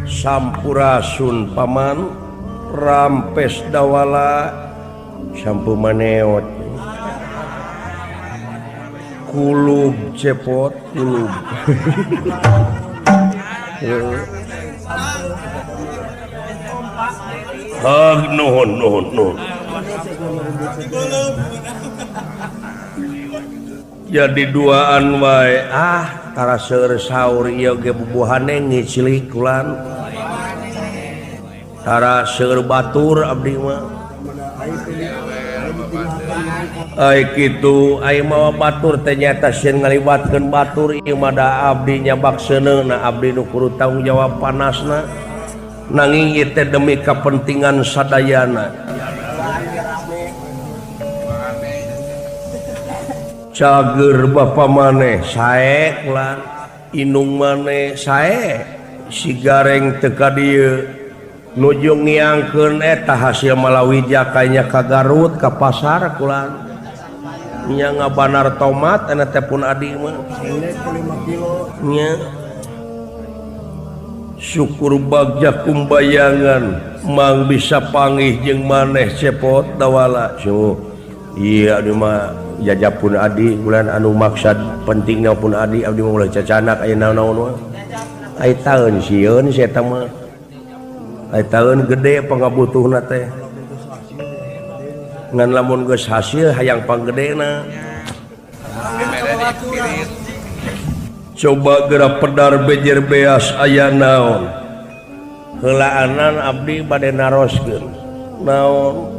Sampurasun paman rampes dawala sampu maneot kulub cepot kulub. Hag nuhun nuhun nuhun. Jadi duaan wae ah tara seueur saur ieu ge bubuhane ngicilik kulan. Tara seueur batur abdi mah. Ai kitu ai mawa batur teh nyaeta sieun ngaliwatkeun batur ieu mah da abdi nyabak seuneuna abdi nu kudu tanggung jawab panasna. Nanging ieu teh demi kepentingan sadayana. Cager bapa maneh sae kulan inung maneh sae si Gareng teu ka dieu nuju ngiangkeun eta hasil malawija kayanya ka Garut ka pasar kulan nya ngabanar tomat eta teh pun adi mah nya syukur bagja kumbayangan mang bisa panggih jeung maneh cepot dawala so iya abdi mah jajapun adi bulan anu maksad pentingna pun adi abdi mah ulah cacanak aya naon-naon mah ai taeun sieun si eta mah ai taeun gede pangabutuhna teh ngan lamun geus hasil hayang panggedena. Coba geura pedar bejer beas aya naon heulaanan abdi bade naroskeun naon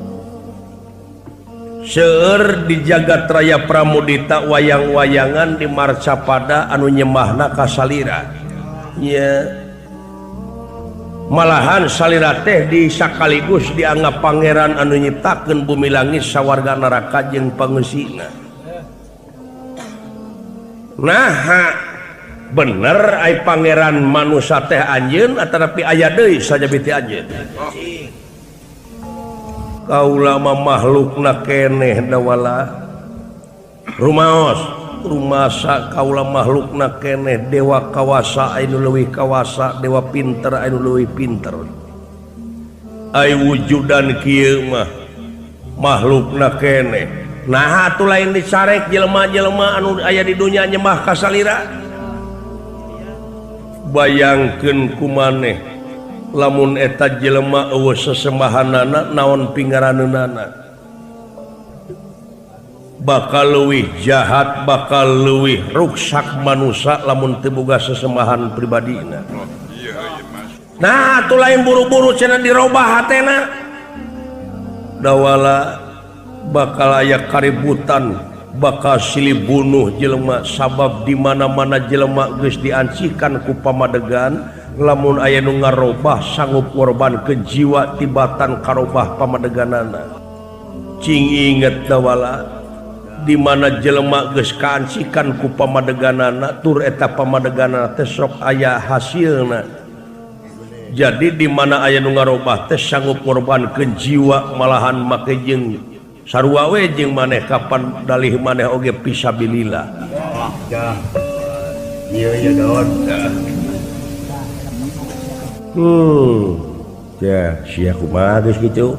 seueur di jagat raya Pramudita wayang-wayangan di Marcapada anu nyembahna ka salira nya malahan salira teh di sakaligus dianggap pangeran anu nyiptakeun bumi langit sawarga neraka jeung pangeusina. Nah bener ai pangeran manusa teh anjeun atanapi aya deui sajabi ti anjeun. Kaula mah makhlukna keneh dawala rumaos rumasa kaula makhlukna keneh dewa kawasa anu leuwih kawasa dewa pinter anu leuwih pinter ai wujudan kieu mah makhlukna keneh. Nah atuh lain dicarek jelema-jelema anu aya di dunya nyembah ka salira. Bayangkeun ku maneh lamun eta jelema eueuh sesembahanana naon pingaraneunana bakal leuwih jahat bakal leuwih ruksak manusa lamun teu boga sesembahan pribadina. Nah atuh lain buru-buru cenah dirobah hatena dawala bakal aya kaributan bakal silih bunuh jelema sabab di mana-mana jelema geus diancikan ku pamadegan lamun aya nu ngarobah sanggup ngorbankeun jiwa tibatan karobah pamadeganana. Cing inget dawala di mana jelema geus kaancikan ku pamadeganana tur eta pamadeganana teh sok aya hasilna. Jadi di mana aya nu ngarobah teh sanggup ngorbankeun jiwa malahan make jeung sarua we jeung maneh kapan dalih maneh oge fisabilillah. Ieu ya daun. Ya sia kumaha geus kitu.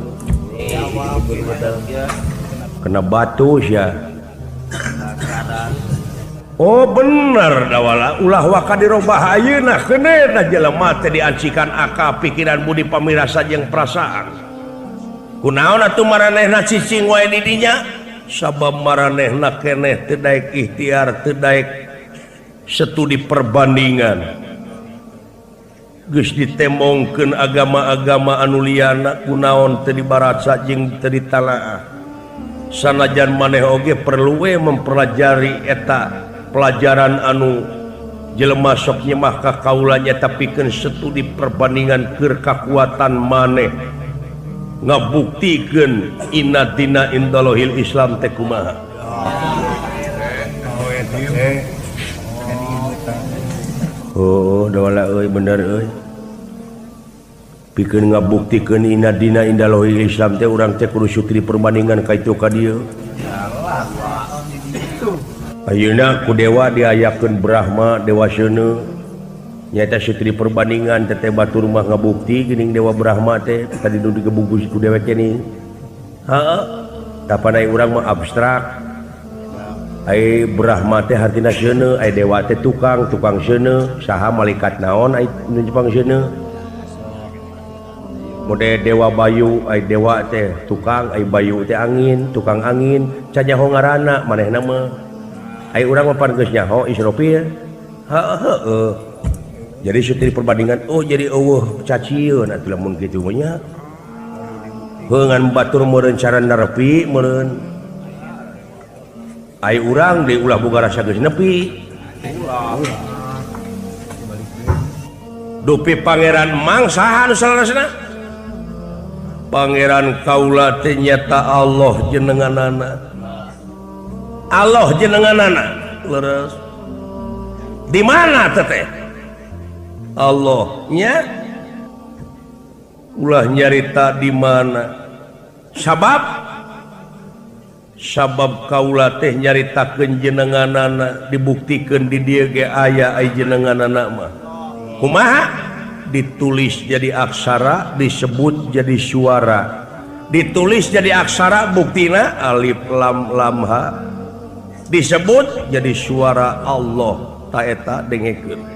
Kena batu sia. Oh bener dawala ulah waka dirobah ayeuna keuneuh jelema teh diancikan akal pikiran budi pamirasa jeung perasaan. Kunaon atuh maranehna cicing wae di dinya sabab maranehna keneh teu daek ikhtiar teu daek studi perbandingan. Geus ditembongkeun agama-agama anu liana kunaon teu dibaraca jeung teu ditalaah. Sanajan maneh oge perlu we mempelajari eta pelajaran anu jelema sok nyemah ka kaula nya pikeun studi perbandingan keur kakuatan maneh ngabuktikeun inna dina indalohil Islam teh kumaha. Oh dawala euy bener euy pikeun ngabuktikeun inna dina indalohil Islam teh urang teh kudu syukri perbandingan ka itu ka dieu. Ayeuna ku dewa diayakeun Brahma dewa seuneu Nyata sutri perbandingan teteh batur mah ngabukti geuning Dewa Brahma teh tadi nu digebungkus ku dewek geuning. Heeh. Tapan ai urang mah abstrak. Ai Brahma teh hartina seuneu, ai dewa teh tukang, tukang seuneu, saha malaikat naon ai nu Jepang seuneu. Mode Dewa Bayu, ai dewa teh tukang, ai bayu teh angin, tukang angin, can nyaho ngaranna manehna mah. Ai urang mah pan geus nyaho Israfil. Heeh heeh. Jadi sutri perbandingan oh jadi eueuh cacieun atuh lamun kitu mah nya. Heuh ngan batur meureun cara nerepi meureun. Ai urang deui ulah boga rasa geus nepi. Ulah. Dupi Pangeran Mang saha nu salarasna? Pangeran kaula teh nyata Allah jenenganana. Allah jenenganana. Leres. Di mana teteh? Allahnya ulah nyarita di mana sabab sabab kaula teh nyaritakeun jenenganana dibuktikeun di dieu ge aya ai jenenganana mah kumaha ditulis jadi aksara disebut jadi suara ditulis jadi aksara buktina alif lam lam ha disebut jadi suara Allah ta eta dengekeun.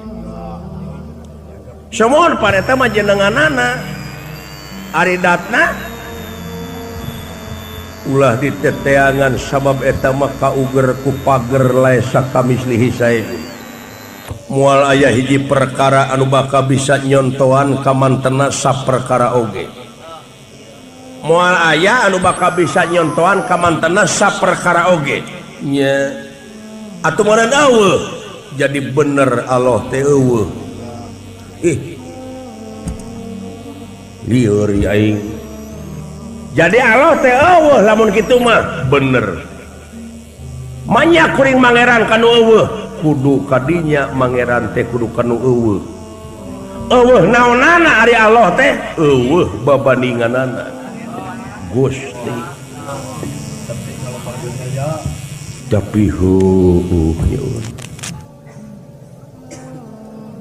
Semohon pareta mah jenenganana ari datna ulah diteteangan sabab eta mah kauger ku pager laesa kamislihi sae. Moal aya hiji perkara anu bakal bisa nyontohan kamantena saperkara oge. Moal aya anu bakal bisa nyontohan kamantena saperkara oge. Nya atuh meureun eueuh jadi bener Allah teh eueuh. Ih lieur aing jadi Allah teh eueuh lamun kitu mah bener manya kuring mangeran kanu eueuh kudu kadinya mangeran teh kudu kanu eueuh eueuh naonana ari Allah teh eueuh babandinganana Gusti tapi heueuh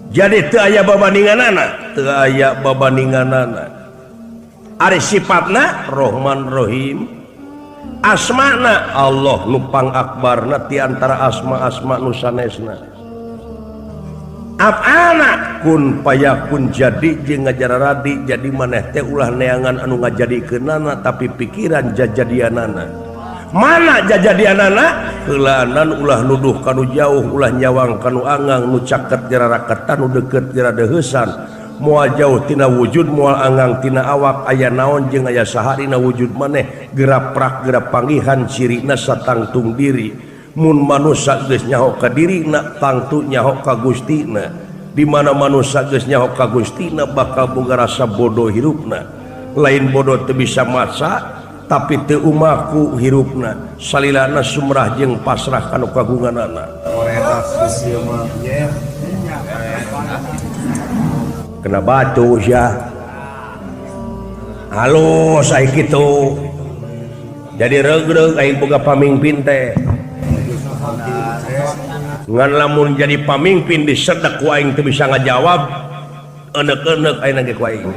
jadi teu aya babandinganana teu aya babandinganana ari sifatna Rahman Rahim asmana Allah nu pangakbarna ti antara asma-asma nu sanesna af'alna kun payakun jadi jeung ngajararadi jadi maneh teh ulah neangan anu ngajadikeunana tapi pikiran jajadianana mana jajadianana heulaanan ulah nuduh kanu jauh ulah nyawang kanu angang nu caket jararaketan nu deukeut jaradeuheusan moal jauh tina wujud moal angang tina awak aya naon jeung aya saha dina wujud maneh geraprak gerap panggihan cirina satangtung diri mun manusa geus nyaho ka dirina tangtu nyaho ka Gustina di mana manusa geus nyaho ka Gustina bakal boga rasa bodoh hirupna lain bodoh teu bisa maca tapi teu umaku hirupna salilana sumrah jeung pasrah kanu kagunganana kena batu sia halus ai kitu jadi reugreug aing boga pamingpin teh ngan lamun jadi pamingpin disedek ku aing teu bisa ngajawab enek-enek aing ge ku aing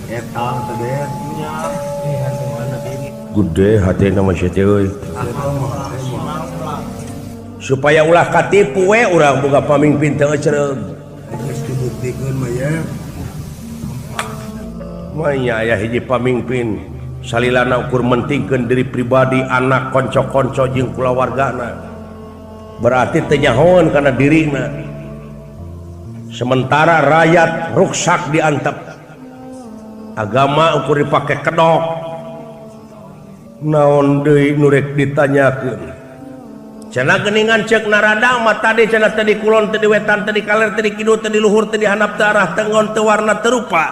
eta teh gede hati nama si teh supaya ulah katipu we urang boga pamingpin teh ecereug geus dibuktikeun mah ya mah nya aya hiji pamingpin salilana ukur mentingkeun diri pribadi anak konco-konco jeung kulawargana berarti teu nyahoeun kana dirina sementara rakyat ruksak diantep agama ukur dipake kedok naon deui nu rek ditanyakeun cenah geuningan ceuk Narada mah tadi cenah teh di kulon teh di wetan teh di kaler teh di kidul teh di luhur teh di handap teh arah tengon teh warna teu rupa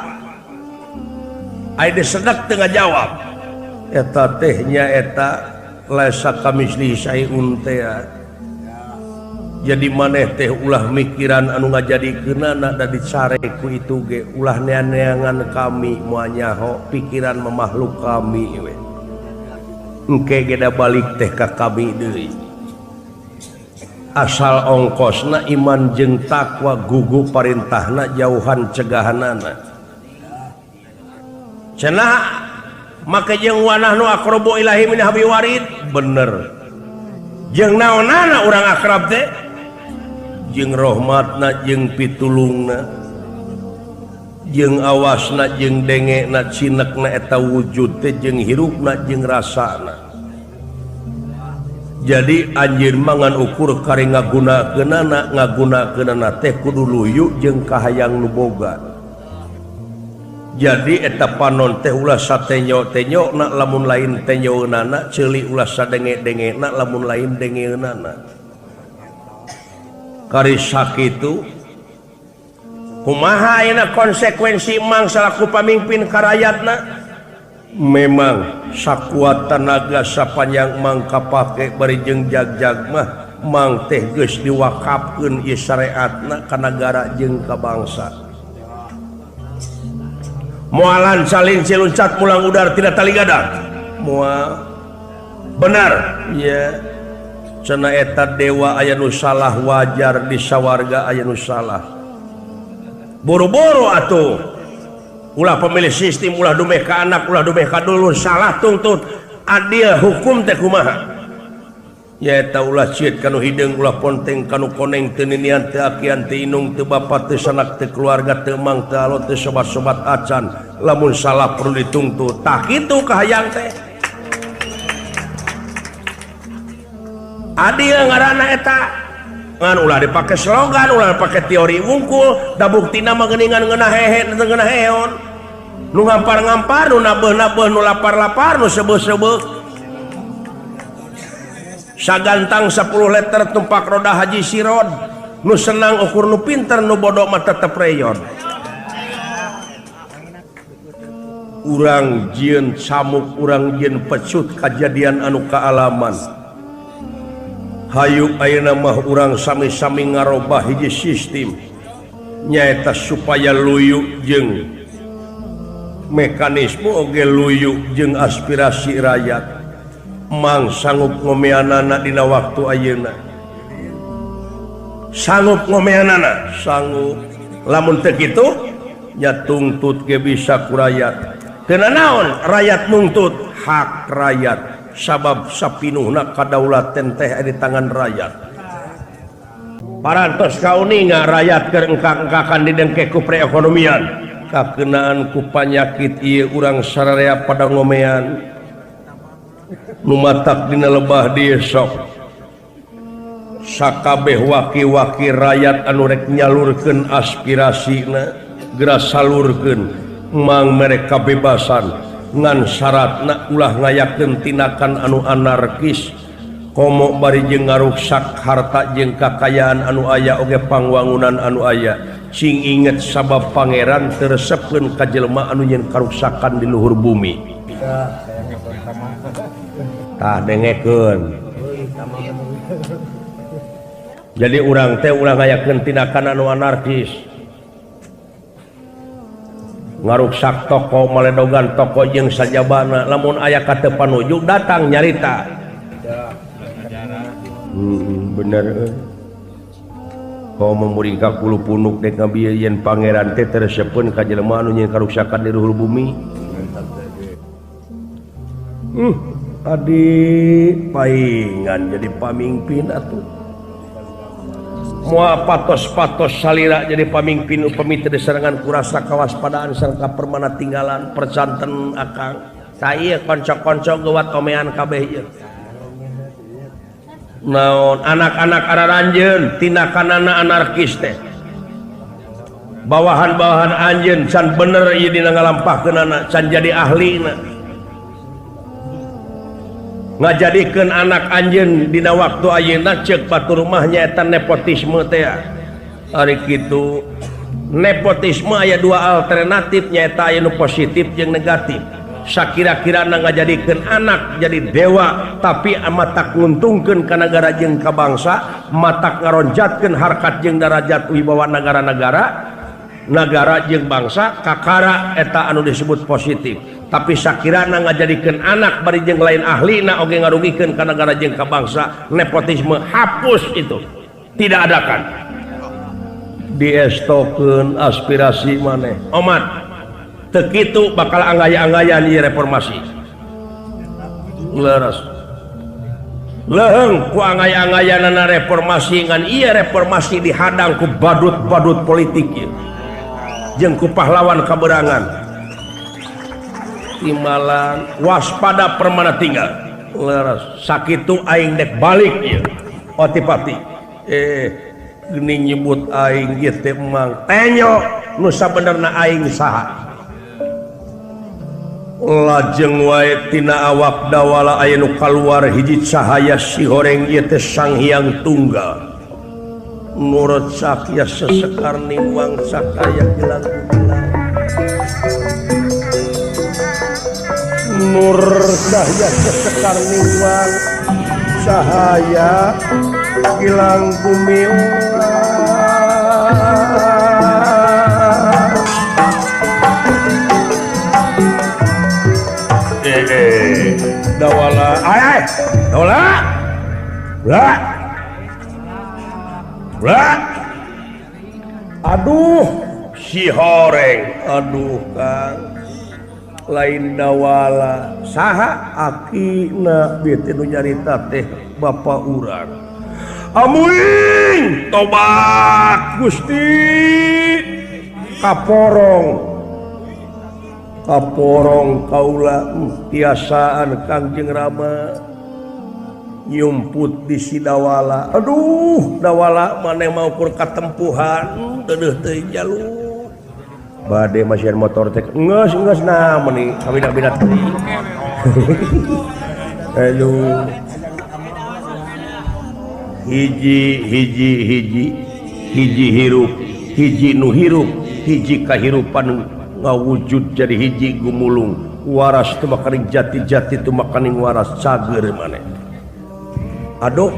ai disedek teu ngajawab eta teh nya eta laisa kamisli syai'un teh jadi maneh teh ulah mikiran anu ngajadikeunana da dicare ku itu ge ulah neangan kami moal nyaho pikiran memakhluk kami we engke geda balik teh ka kami deui. Asal ongkosna iman jeung takwa gugu parintahna jauhan cegahanana. Cenah make jeung wanahnu aqrabu ilahi min hablil warid bener. Jeung naonana urang akrab teh? Jeung rahmatna jeung pitulungna. Jeung awasna jeung dengena cinekna eta wujud teh jeung hirupna jeung rasana. Jadi anjeun mangan ukur kari ngagunakeunana ngagunakeunana teh kudu luyu jeung kahayang nu boga. Jadi eta panon teh ulah satenyo-tenyona lamun lain tenyoeunana, ceuli ulah sadenge-dengena lamun lain dengeunana. Kari sakitu kumaha ayeuna konsekuensi mang salaku pamimpin ka rakyatna? Memang sakuat tenaga sapanjang mang kapake bari jeung jagjag mah mang teh geus diwakafkeun ieu syariatna ka nagara jeung ka bangsa. Moalan salin siluncat mulang udar tidak tali gadang. Moal benar ya. Cenah eta dewa aya nu salah wajar di sawarga aya nu salah. Boro-boro atuh ulah pemilih sistem ulah dumeh ka anak ulah dumeh ka dulur salah tuntut adil hukum teh kumaha nyaeta ulah cieut kanu hideung ulah ponteng kanu koneng teu ninian teu akian teu inung teu bapa teu sanak teu keluarga teu mang teu alot teu sobat-sobat acan lamun salah perlu dituntut tah kitu kahayang teh adil ngaranna eta ngan ulah dipake slogan ulah dipake teori wungkul da buktina mah geuningan ngeunah hehe teu ngeunah heon nu ngampar-ngampar nu nabeuh-nabeuh nu lapar-lapar nu sebeuh-sebeuh sagantang 10 liter tumpak roda haji sirod nu senang ukur nu pinter nu bodoh mah tetep reyon. Urang jieun samuk urang jieun pecut kajadian anu kaalaman. Hayu ayeuna mah urang sami-sami ngarobah hiji sistem nyaeta supaya luyu jeung mekanisme oge luyu jeung aspirasi rakyat mang sanggup ngomeanana dina waktu ayeuna sanggup ngomeanana sanggup lamun teu kitu nya tungtut ge bisa ku rakyat teu naon rakyat nungtut hak rakyat sabab sapinuhna kadaulatan teh di tangan rakyat. Parantos kauninga rakyat keur engkak-engkakan didengke ku perekonomian kakenaan ku panyakit ieu urang sararea pada ngomean nu matak dina lebah dieu sok sakabeh waki-waki rakyat anu rek nyalurkeun aspirasina geura salurkeun mang mere kabebasan ngan syaratna ulah ngayakeun tindakan anu anarkis komo bari jeung ngaruksak harta jeung kakayaan anu aya oge pangwangunan anu aya sing inget sabab pangeran teu resepkeun ka jelema anu nyeun karuksakan di luhur bumi. Tah dengekeun. Jadi urang teh ulah ngayakeun tindakan anu anarkis ngaruksak toko maledogan toko jeung sajabana lamun aya ka teu panuju datang nyarita. Bener komo muring ka kulu punuk dek ngabieu yen pangeran teh teu resepeun ka jelema anu nyeun karuksakan di luhur bumi. Adi paingan jadi pamimpin atuh moal patos-patos salira jadi pamimpin upami teu diserangan ku rasa kawaspadaan sarta permana tinggalan percanten akang saeu konco-konco geuwat omean kabeh ieu naon anak-anak araranjeun tindakanana anarkis teh bawahan-bawahan anjeun can bener ieu dina ngalampahkeunana can jadi ahlina ngajadikeun anak anjeun dina waktu ayeuna ceuk batur mah nyaeta nepotisme teh. Ari kitu nepotisme aya dua alternatif nyaeta aya nu positif jeung negatif. Sakira-kirana ngajadikeun anak jadi dewa tapi matak nguntungkeun ka nagara jeung ka bangsa, matak ngaronjatkeun harkat jeung darajat wibawa nagara-nagara, nagara jeung bangsa kakara eta anu disebut positif. Tapi sakirana ngajadikeun anak bari jeung lain ahlina oge ngarugikeun ka nagara jeung ka bangsa, nepotisme hapus itu. Tidak adakan. Diestokeun aspirasi maneh. Omat teu kitu bakal angaya-angayan ieu reformasi. Leres. Leuheung ku angaya-angayanana reformasi ngan ieu reformasi dihadang ku badut-badut politik ieu. Jeung ku pahlawan kaberangan. Timbalan waspada permana tinggal. Leres sakitu aing dek balik ieu. Otipati. Geuning nyebut aing ieu teh emang tenyo nu sabenerna aing saha. Lajeng wae tina awak dawala aya nu kaluar hiji cahaya si horeng ieu teh Sang Hyang Tunggal. Nurut sakya sesekar niwang sakaya gilang gumilang. Nur cahaya sesekar niwang cahaya gilang gumilang. Dawala ay dawala bla bla aduh si horeng aduh Kang lain dawala saha akina bieu teh nu nyarita teh bapa urang amuing tobat Gusti kaporong kaporong kaula tiasaan Kangjeng Rama nyumput di si dawala aduh dawala maneh mau kur katempuhan deudeuh teuing jalur bade masihan motor teh geus geus nah meuni kabina-bina teuing aduh hiji hiji hiji hiji hirup hiji nu hirup hiji kahirupan ngawujud jadi hiji gumulung waras tu makaning jati-jati tu makaning waras cager maneh aduh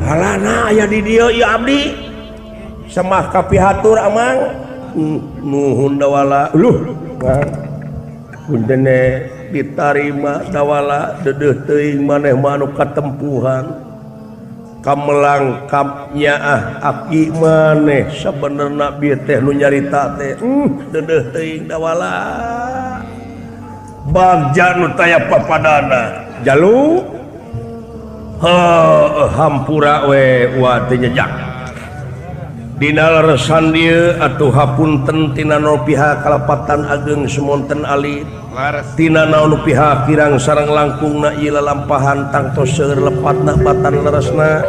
halana aya di dieu ieu abdi semah kapihatur amang nuhun dawala luh punten ditarima dawala deudeuh teuing maneh mah anu katempuhan kamelang kapnya ah aki maneh sabenerna bieu teh nu nyarita teh deudeuh teuing dawala bagja nu taya papadana jalu heuh hampura we wa teh jejak dina leresan dieu atuh hapunten tina nu pihak kalepatan ageng semonten alit tina naon pihak kirang sareng langkungna ieu lalampahan tangtos seueur lepatna batan leresna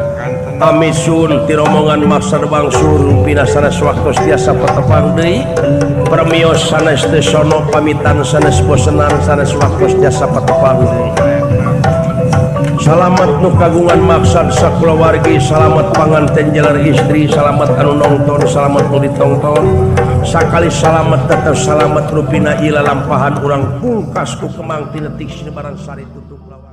amisun ti romongan maksar bangsur pina sanes waktos tiasa patepang deui permios sanes teu sono pamitan sanes bosenan sanes waktos tiasa patepang deui. Salamat nu kagungan maksad sakulawargi, salamat panganten jalar istri, salamat anu nongton, salamat nu ditongton. Sakali salamat tetep salamat rupina ieu lalampahan urang pungkas ku kemang ti detik sinebaran sari tutup lawan.